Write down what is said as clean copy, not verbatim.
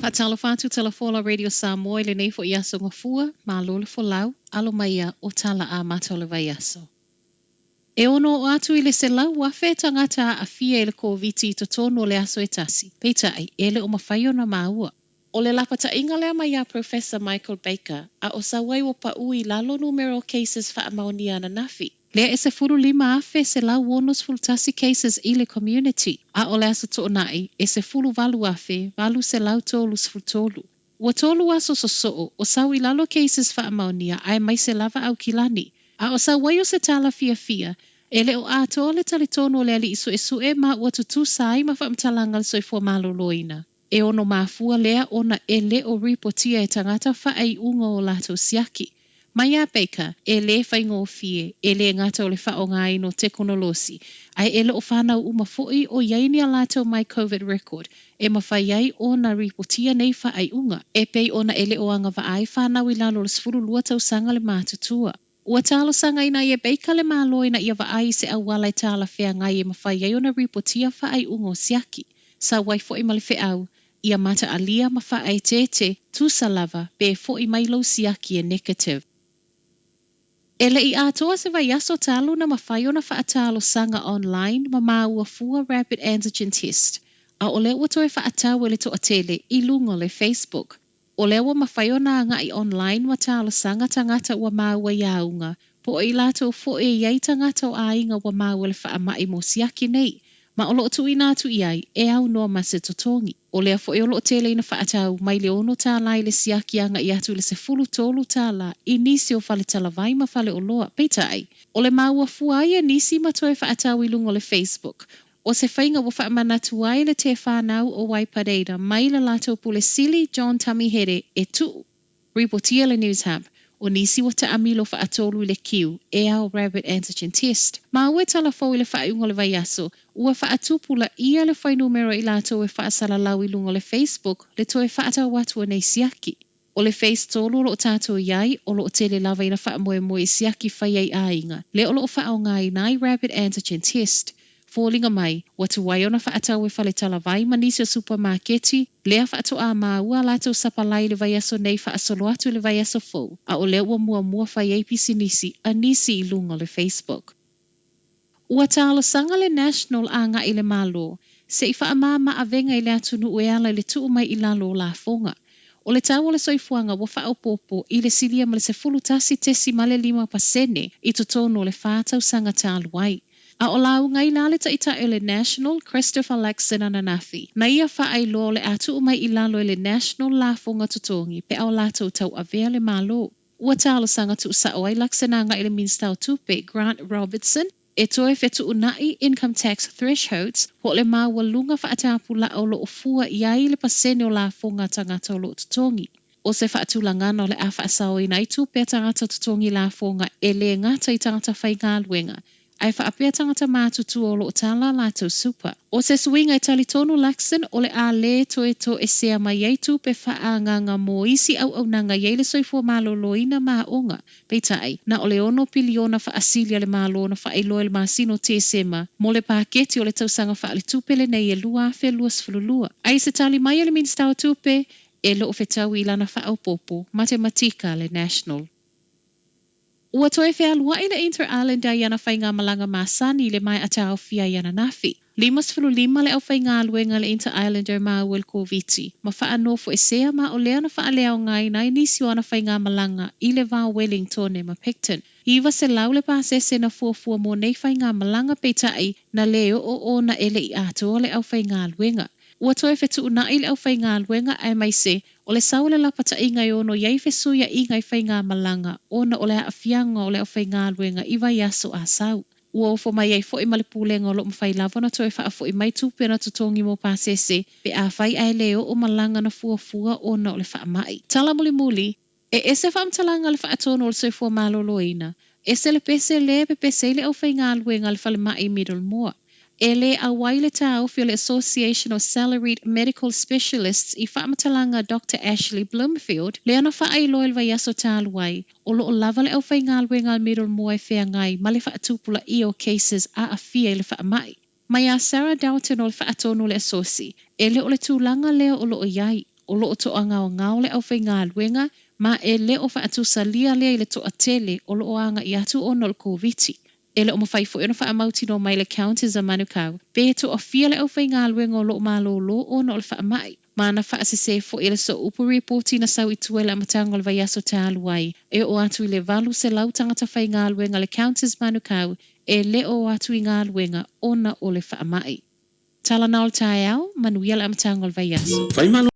Faatalofa atu Talafola Radio Samoa i lenei foi aso Gafua, malo le folau, alo mai ia o tala amata o le vaiaso. E ono oo atu i le 100,000 tagata aafia i le Koviti i totonu o le aso e tasi, peitai, e le o mafai ona maua. O le lapataiga lea mai ia Professor Michael Baker, a o sau ai ua paʻu i lalo numera o cases faamaonia ananafi. Lea e 15,161 cases i le community, a o le Aso Toonai e 18,833. Ua tolu aso sosoo o sau i lalo cases faamaonia aemaise lava Aukilani. A o sau ai o se tala fiafia, e le o atoa le talitonu o le alii suesue ma ua tutusa ai ma faamatalaga a le Soifua Maloloina. E ono mafua lea ona e le o ripotia e tagata faaiuga o latou siaki. Mai a Baker, e lē faigofie, e lē gata o le faaaogaina o tekonolosi, ae e le o fanau uma foi o i ai ni a latou My Covid Record e mafai ai ona ripotia nei faaiuga, e pei ona e le o agavaa ai fanau i lalo o le 12 tausaga le matutua. Ua talosagaina ai e Baker le Malo ina ia vaai i se auala e talafeagai e mafai ai ona ripotia faaiuga o siaki. Sau ai foi ma le feau, ia mataalia ma faaeteete, tusa lava, pe foi mai lou siaki e negative. E le i atoa se vaiaso talu na mafai ona faatalosaga online ma maua fua rapid antigen test, a o lea ua toe faatau e le toatele i luga o le Facebook. O lea ua mafai ona agai online ma talosaga tagata ua maua i auga, po o i latou foi e i ai tagata o aiga ua maua le faamai mo siaki nei, ma o lo o tuuina atu i ai e aunoa ma se totogi. O lea foi o lo o tele ina faatau mai le ono tālā i le siaki agai atu i le 13 tālā i nisi o fale talavai ma fale oloa. Peitai, o le maua fua ai e nisi ma toe faatau i luga o le Facebook, O se faiga ua faamanatu ai le te whānau o Waipareira mai le latou pule sili John Tamihere e tuu. Ripotia le Newshub, o nisi ua taamilo faatolu i le kiu e ao rapid antigen test. Ma ua tala fou i le faaiuga o le vaiaso, ua faatupulaia le fuainumera i latou e faasalalau i luga o le Facebook le toe faatau atu o nei siaki. O le Phase 3 o lo o tatou i ai, o lo o tele lava ina faamoemoe i siaki fai ai aiga, lea o lo o faaaogaina ai rapid antigen test. Foliga mai, ua tuai ona faatau e fale talavai ma nisi o supamaketi, lea faatoa maua a latou sapalai i le vaiaso nei faasolo atu i le vaiaso fou, a o lea ua muamua fai ai pisinisi a nisi i luga o le Facebook. Ua talosaga le National agai i le Malo se i faamāmā-avega i le atunuu e ala i le tuu mai i lalo o lafoga. O le tau o le soifuaga ua faaopoopo i le silia ma le 11.5% i totonu o le fa tausaga talu ai. A o lauga ai la le Taitai o le National, Christopher Luxon ananafi, na ia faailoa o le a tuu mai i lalo e le National lafoga totogi pe a o latou tauavea le Malo. Ua talosaga tuusao ai Luxon agai i le Minisita o Tupe, Grant Robertson, e toe fetuunai income tax thresholds po o le maualuga faatapulaa o lo o fua i ai le pasene o lafoga a tagata o lo o totogi. O se faatulagana o le a faasaoina ai tupe a tagata totogi lafoga e lē gata i tagata faigaluega ae faapea tagata matutua o lo o tala a latou super. O se suiga e talitonu Luxon o le a lē toe toesea mai ai tupe faaagaaga mo isi auaunaga i ai le soifua maloloina ma aoga. Peitai, na o le ono piliona faasili a le Malo na faailoa i le masina o Tesema mo le paketi o le tausaga faaletupe lenei e 2022. A i se tali mai a le Minisita o Tupe, e le o fetaui i lana faaopoopo matematika a le National. Ua toe fealuai le Inter Islander i ana faigamalaga masani i le maea taofia ai ananafi. 55 le aufaigaluega a le Inter Islander maua i le Koviti, ma faanofoesea ma o lea na faaleaogaina ai nisi o ana faigamalaga i le va o Wellingtone ma Picton. 900 le pasese na fuafua mo nei faigamalaga peitai na lē oo ona e le i atoa le aufaigaluega. Ua toe fetuunai le aufaigaluega aemaise o le sau o le lapataiga e ono i ai fesuiaiga i faigamalaga ona o le aafiaga o le aufaigaluega i vaiaso a sau. Ua ofo mai ai foi ma le pulega o lo o mafai lava ona toe faafoi mai tupe na totogi mo pasese pe afai ae lē oo malaga na fuafua ona o le faamai. Tala mulimuli, E ese faamatalaga a le Faatonu o le Soifua Maloloina, ese le pese lē pepese ai le aufaigaluega a le falemai i Middlemore. E lē auai le taofi o le Association of Salaried Medical Specialists i faamatalaga a Doctor Ashley Bloomfield lea na faailoa i le vaiaso talu ai, o lo o lava le aufaigaluega a le Middlemore e feagai ma le faatupulaia o cases aafia i le faamai. Mai a Sarah Dalton o le Faatonu o le Asosi, e le o le tulaga lea o lo o i ai. o lo o toagaogao le aufaigaluega ma e le o faatusalia lea i le toatele o lo o agaʻi atu ona o le Koviti. E le o mafai foi ona faamautinoa mai le Counties a Manukau pe toafia le aufaigaluega o lo o malōlō ona o le faamai. Ma na faasese foi e le Sooupu ripoti na sau i tua i le amataga o le vaiaso talu ai, e oo atu i le 800 tagata faigaluega a le Counties Manukau e le o o atu i galuega ona o le faamai. Tala na o le taeao, manuia le amataga o le vaiaso.